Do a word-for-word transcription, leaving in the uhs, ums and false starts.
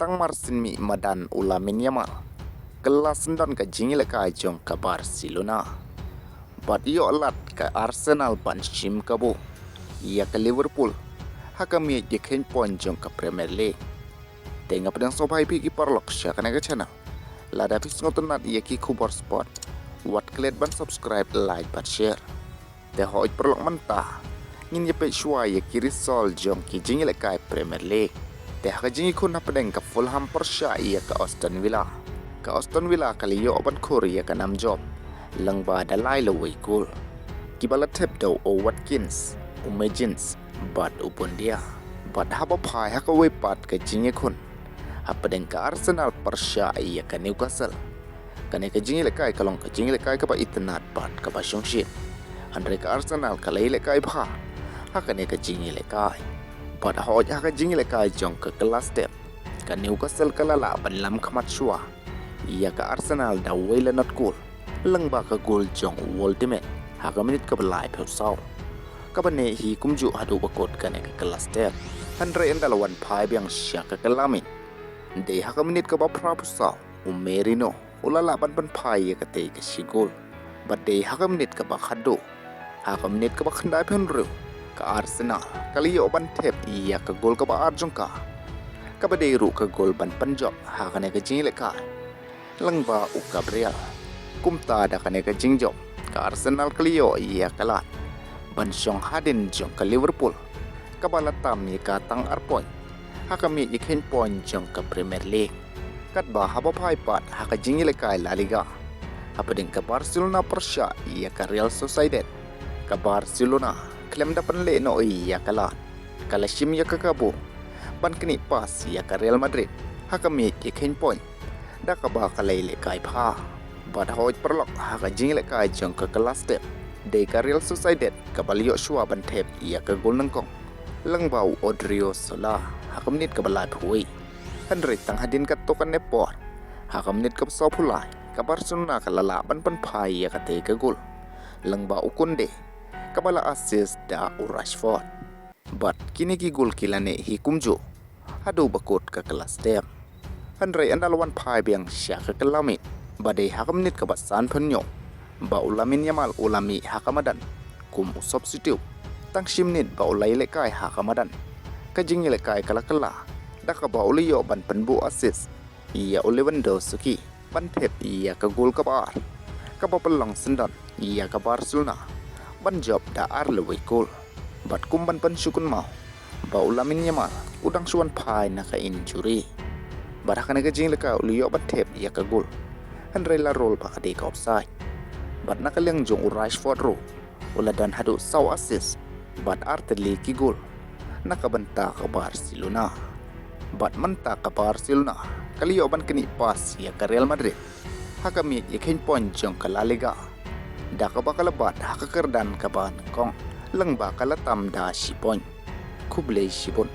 tang mar sien mih madan u Lamine Yamal, kylla syndon ka jingïalehkai jong ka Barcelona. Bad ïoh lad ka Arsenal ban shim kabu ïa ka Liverpool ha ka miej ïakheiñ point jong ka Premier League. Te nga pdiang sngewbha ïa phi ki paralok sha kane ka channel. Lada phi sngewtynnat ïa ki khubor sport, wat klet ban subscribe, like bad share. Te hooid paralok, mynta ngin ïa peit shuwa ïa ki result jong ki jingïalehkai Premier League. Te ha ka jingïakhun hapdeng ka Fulham pyrshah ïa ka Aston Villa, ka Aston Villa ka la ïoh ban khur ïa ka nam jop lyngba da lai lawei kol. Kiba la thep da u Watkins, u Meunier bad u Buendia. Bad haba phai ha kawei pat ka jingïakhun hapdeng ka Arsenal pyrshah ïa ka Newcastle, kane ka jingïalehkai ka long ka jingïalehkai kaba itynnad bad kaba shongshit. Hynrei ka Arsenal ka la ïalehkai bha ha kane ka jingïalehkai. Bad hooid ha ka jingïalehkai jong ka kylla step, ka Newcastle ka la lah ban lam khmat shuwa ïa ka Arsenal da wei la nod kol lyngba ka gol jong u Woldimit ha ka minit kaba laiphew saw, kaba neh hi kumjuh haduh ba kut kane ka kylla step. Hynrei ynda la wan phai biang sha ka kylla miet, dei ha ka minit kaba phraphew saw, u Merino u la lah ban pynphai ïa katei ka shi gol. Bad dei ha ka minit kaba khatduh, ha ka minit kaba khyndaiphew hynriew, ka Arsenal ka la ïoh ban thep ïa ka gol kaba ar jong ka, kaba dei ruh ka gol ban pynjop ha kane ka jingïalehkai lyngba u Gabriel. Kumta da kane ka jingjop, ka Arsenal ka la ïoh ïa ka lad ban shong hadien jong ka Liverpool, kaba la tam ïa ka tang ar point ha ka miej ïakheiñ point jong ka Premier League. Katba haba phai pat ha ka jingïalehkai La Liga, hapdeng ka Barcelona pyrshah ïa ka Real Sociedad, ka Barcelona khlem da pynlehnohei ïa ka lad, ka la shim ïa ka kabu ban knieh pass ïa ka Real Madrid ha ka miej ïakheiñ point, da kaba ka la ïalehkai bha. Bad hooid paralok, ha ka jingïalehkai jong ka kylla step, dei ka Real Sociedad kaba la ïoh shuwa ban thep ïa ka gol nyngkong lyngba u Odriozola ha ka minit kaba laiphew wei. Hynrei tang hadien katto katne por, ha ka minit kaba sawphew lai, ka Barcelona ka la lah ban pynphai ïa katei ka gol lyngba u Koundé, kaba la assist da u Rashford. Bad kine ki gol ki la neh hi kumjuh haduh ba kut ka kylla step. Hynrei ynda la wan phai biang sha ka kylla miet, ba dei ha ka minit kaba sanphew hynñiew, ba u Lamine Yamal u la mih ha ka madan kum u substitute. Tang shi minit ba u la ïalehkai ha ka madan, ka jingïalehkai ka la kylla da kaba u la ïoh ban pynbuh assist ïa u Lewandowski ban thep ïa ka gol kaba ar, kaba pynlong syndon ïa ka Barcelona ban jop da ar lawei kol. Bad kum ban pynshitom mo, ba u Lamine Yamal u dang shu wan phai na ka injury. Bad ha kane ka jingïalehkai u la ïoh ban thep ïa ka gol, hynrei la rule ba ka dei ka offside. Bad na ka liang jong u Rashford ruh, u la don haduh saw assist bad artylli ki gol na ka bynta ka Barcelona. Bad mynta ka Barcelona ka la ïoh ban knieh pass ïa ka Real Madrid ha ka miej ïakheiñ point jong ka La Liga, da kaba ka la bat ha ka kyrdan kaba nyngkong lyngba ka la tam da shi point. Khublei shibun.